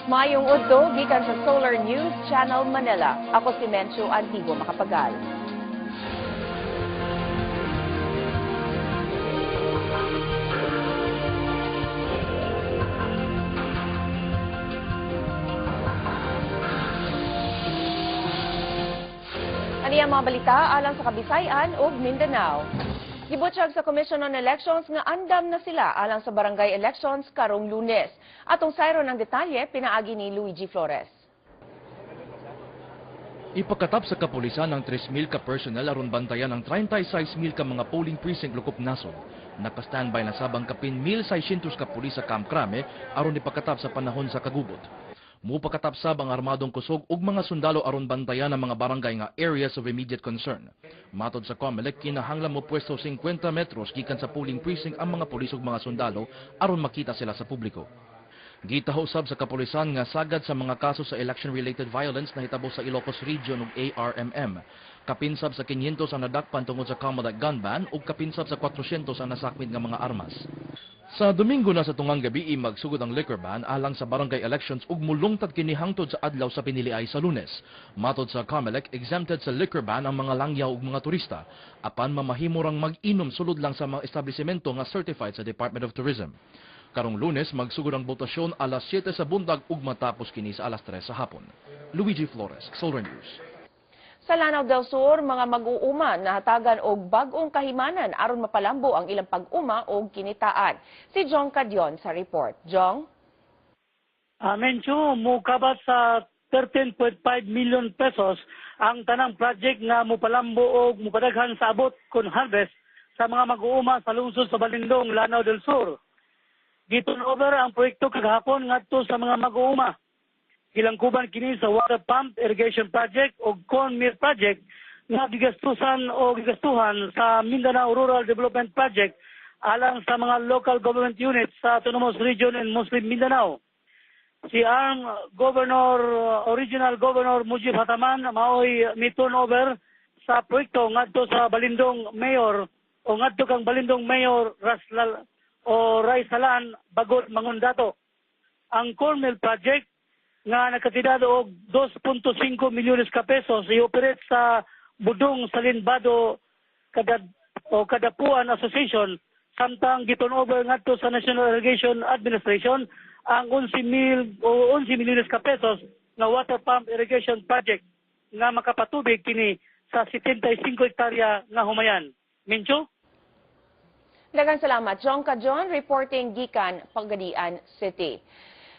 Maayong udto gikan sa Solar News Channel Manila. Ako si Menchu Antigo Makapagal. Ani ang mga balita alang sa Kabisayan ug Mindanao. Gibutyag sa Commission on Elections nga andam na sila alang sa barangay elections karong Lunes. Atong sayron ang detalye pinaagi ni Luigi Flores. Ipakatap sa kapulisan ang 3,000 ka personnel aron bantayan ang 36,000 ka mga polling precinct lokop nasod. Naka-standby na sabang kapin 1,600 ka pulis sa Camp Crame aron ipakatap sa panahon sa kagubot. Mupakatap sab ang armadong kusog ug mga sundalo aron bantayan ang mga barangay nga areas of immediate concern. Matod sa COMELEC, kinahanglan mo pwesto 50 metros gikan sa polling precinct ang mga pulis ug mga sundalo aron makita sila sa publiko. Gitaho sab sa kapulisan nga sagad sa mga kaso sa election-related violence na hitabo sa Ilocos Region ug ARMM. Kapinsab sa 500 ang nadakpan tungod sa COMELEC gun ban ug kapinsab sa 400 ang nasakmit nga mga armas. Sa Domingo na sa tungang gabi magsugod ang liquor ban alang sa barangay elections ug mulungtad kini hangtod sa adlaw sa piniliay sa Lunes. Matod sa COMELEC, exempted sa liquor ban ang mga langyaw ug mga turista apan mamahimo rang mag-inom sulod lang sa mga establishmento nga certified sa Department of Tourism. Karong Lunes magsugod ang botasyon alas 7 sa buntag ug matapos kini sa alas 3 sa hapon. Luigi Flores, Solar News. Sa Lanao del Sur, mga mag-uuma nahatagan og bag-ong kahimanan aron mapalambo ang ilang pag-uma og kinitaan. Si Jong Cadion sa report. Jong? Menchu, mukabat sa 13.5 million pesos ang tanang project nga mupalambo og mupadaghan sa abot kon harvest sa mga mag-uuma sa lungsod sa Balindong, Lanao del Sur. Giturn over ang proyekto kagahapon ngadto sa mga mag-uuma. Gilangkuban kini sa water pump irrigation project o corn mill project nga gigastusan o gigastuhan sa Mindanao Rural Development Project alang sa mga local government units sa Autonomous Region and Muslim Mindanao. Si ang Governor, Original Governor Mujib Hataman maoy mi turnover sa proyekto ngadto sa Balindong Mayor o ngadto kang Balindong Mayor Raslal o Raisalan Bagod Mangundato. Ang corn mill project nga nakatidado og 2.5 milyones ka pesos i-operate sa Budong Salinbado Kadad o Kadapuan Association, samtang giturn over ngadto sa National Irrigation Administration ang 11 mil o 11 milyones ka pesos nga water pump irrigation project nga makapatubig kini sa 75 hektarya nga humayan. Mincho? Daghang salamat, Jong Cadion, reporting gikan Pagadian City.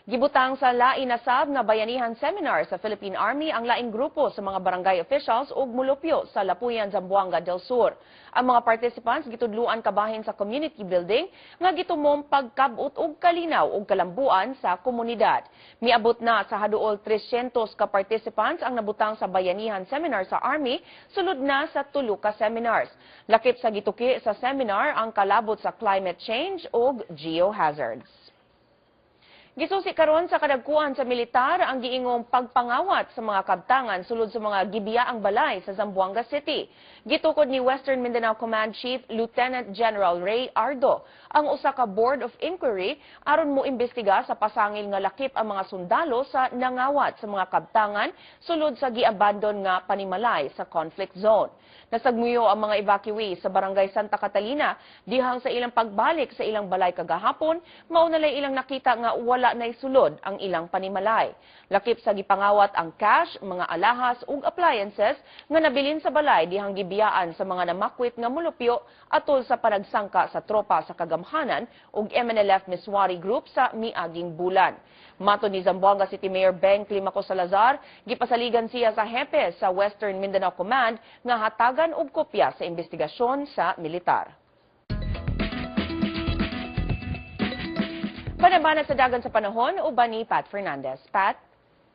Gibutang sa lain na sab nga bayanihan seminar sa Philippine Army ang laing grupo sa mga barangay officials ug mulupyo sa Lapuyan, Zamboanga del Sur. Ang mga participants gitudluan kabahin sa community building nga gitumom pagkab-ot og kalinaw ug kalambuan sa komunidad. Miabot na sa haduol 300 ka participants ang nabutang sa bayanihan seminar sa Army sulod na sa tulo ka seminars. Lakip sa gituki sa seminar ang kalabot sa climate change ug geohazards. Gisusi karon sa kadagkuan sa militar ang giingong pagpangawat sa mga kabtangan sulod sa mga gibiyaang balay sa Zamboanga City. Gitukod ni Western Mindanao Command Chief Lieutenant General Ray Ardo ang usa ka Board of Inquiry aron mo imbestiga sa pasangil nga lakip ang mga sundalo sa nangawat sa mga kabtangan sulod sa giabandon nga panimalay sa conflict zone. Nasagmuyo ang mga evacuees sa Barangay Santa Catalina dihang sa ilang pagbalik sa ilang balay kagahapon, mao na lay ilang nakita nga wala na'y sulod ang ilang panimalay. Lakip sa gipangawat ang cash, mga alahas ug appliances nga nabilin sa balay dihang gibiyaan sa mga namakwit nga mulupyo atol sa panagsangka sa tropa sa kagamhanan ug MNLF Miswari Group sa miaging bulan. Matod ni Zamboanga City Mayor Beng Climaco Salazar, gipasaligan siya sa hepe sa Western Mindanao Command nga hatagan og kopya sa investigasyon sa militar. Banabana sa dagan sa panahon, uban ni Pat Fernandez. Pat?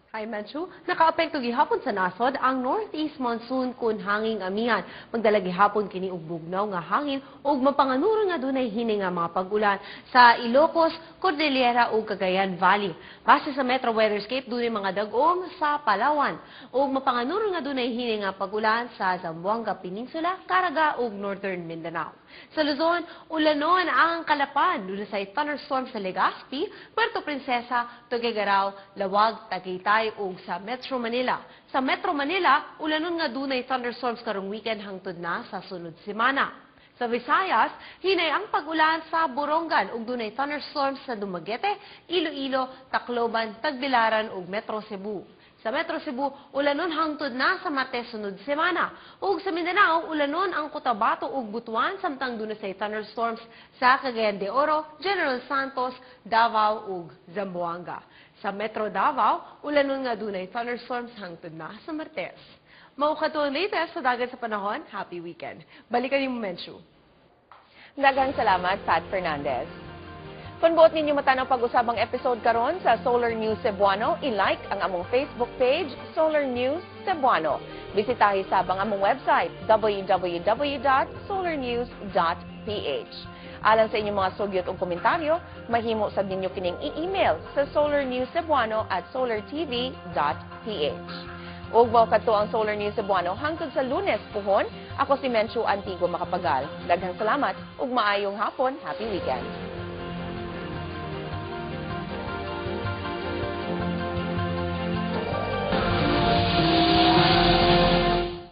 Hi, Menchu. Nakaapekto gihapon sa nasod ang northeast monsoon kun hanging amihan. Magdala gihapon kini og bugnaw nga hangin ug mapanganuro nga dunay hini nga mga pag-ulan sa Ilocos, Cordillera ug Cagayan Valley. Base sa Metro Weatherscape, dunay mga dag-om sa Palawan ug mapanganuro nga dunay hini nga pag-ulan sa Zamboanga Peninsula, Caraga ug Northern Mindanao. Sa Luzon, ulanon ang Calapan, duna say thunderstorm sa Legazpi, Puerto Princesa, Tuguegarao, Laoag, Tagaytay ug sa Metro Manila. Sa Metro Manila, ulanon nga dunay thunderstorms karong weekend hangtod na sa sunod semana. Sa Visayas, hinay ang pag-ulan sa Borongan ug dunay thunderstorms sa Dumaguete, Iloilo, Tacloban, Tagbilaran ug Metro Cebu. Sa Metro Cebu, ulanon hangtod na sa Martes sunod semana. Ug sa Mindanao, ulanon ang Cotabato ug Butuan samtang duna say thunderstorms sa Cagayan de Oro, General Santos, Davao ug Zamboanga. Sa Metro Davao, ulanon nga dunay thunderstorms hangtod na sa Martes. Mao kato ang latest sa dagan sa panahon. Happy weekend. Balikan nimo, Menchu. Daghang salamat, Pat Fernandez. Kung buot ninyo matanaw pag-usab ang episode karon sa Solar News Cebuano, i-like ang among Facebook page, Solar News Cebuano. Bisitahi sab ang among website, www.solarnews.ph. Alang sa inyong mga sugyot o komentaryo, mahimo sab ninyo kining i-email sa solarnewscebuano@solartv.ph. Ug mao kadto ang Solar News Cebuano hangtod sa Lunes puhon. Ako si Menchu Antigo Makapagal. Daghang salamat ug maayong hapon. Happy weekend.